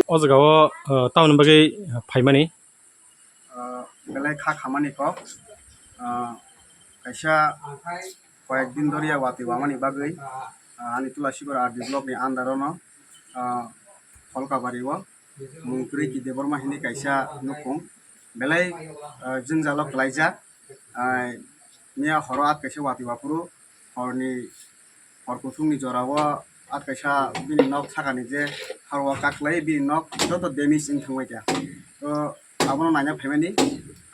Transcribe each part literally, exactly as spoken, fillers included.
O jaga o, uh, tamoni bagwi phaimani? Ah, belai kha khamani kok. Ah, kaisa koyek din doriya watwi wamani bagwi, ah, ani Tulasikor R D block ni under o no, ah, Pholkabari o Mungtwrwi Ki Debbarma hinwi kaisa nukhung belai, ah, jwngjalo kwlaijak. Ah, miya horo at kaisa watwi waphuru horni hor kuthumni jora o at kaisa bini nok sakani je haro o kaklai bini nok joto damage wng thangbai kha. To abono naina phaimani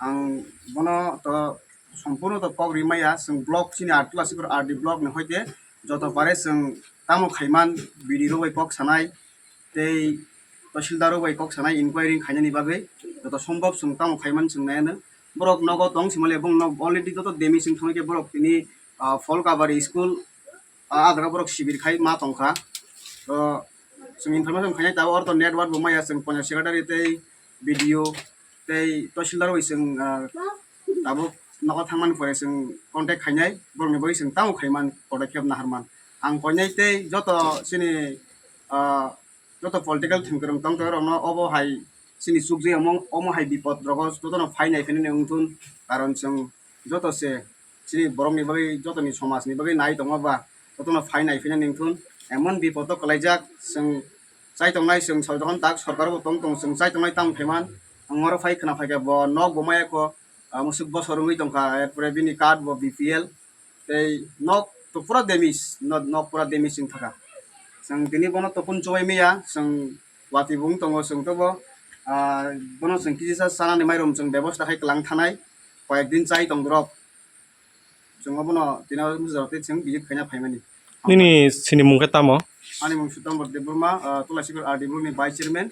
ang bono to sompurno to kok rimaya, chwng block chini R D Tulasikor R D block ni hoite joto pare chwng tamo khaiman B D O rok bai kok sanai tei tahsildar rok bai kok sanai inquiry khainani bagwi joto sombhob chwng tamo khaiman chwng naianw. Borok nogo tong simale bong nok already joto damage wng thangbai khe borok tini, ah, Pholkabari school, ah, adra borok sibir khai ma tongkha. To chwng information khainai tabuk oro to network bo maya, chwng Panchayat Secretary tei B D O tei Tahsildar bai chwng, ah, tabuk nogo thangmani pore chwng contact khainai, borokni bagwi chwng tamo khaiman podokkhep naharman. Ang koinai tei joto chini, ah, joto political thwngkwrwng tong tong rokno obo hai chini chukjwi omo, omo hai bipod rogo jotono phai nai phainani wngthun, karon chwng joto se chini borokni bagwi, jotoni somajni bagwi nai tongma ba, jotono phai nai phainani wngthun. Emon bipod o kwlaijak, chwng chai tongnai, chwng soi tongkha tak sorkar bo tong tong, chwng chai tongnai tamo phaiman. Ang oro phai khna phaikha bo nok bo maya kho, ah, musuk bosor wngwi tongkha, er pore bini card bo B P L, tei nok to pura damage, nok, nok pura damage wng thaka. Chwng tini bono topun chubai maya, chwng watwi bo wng tongo, chwng tobo, ah, bono chwng kisa chanani mairum chwng bebosta khai kwlang thanai, koyek din chai tong borok. Chwng obono tini o mujaro tei chwng visit khaina phaimani. Nini sinimung khe tamo? Ani mung Sutambor Debbarma, ah, Tulasikor R D block ni vice chairman.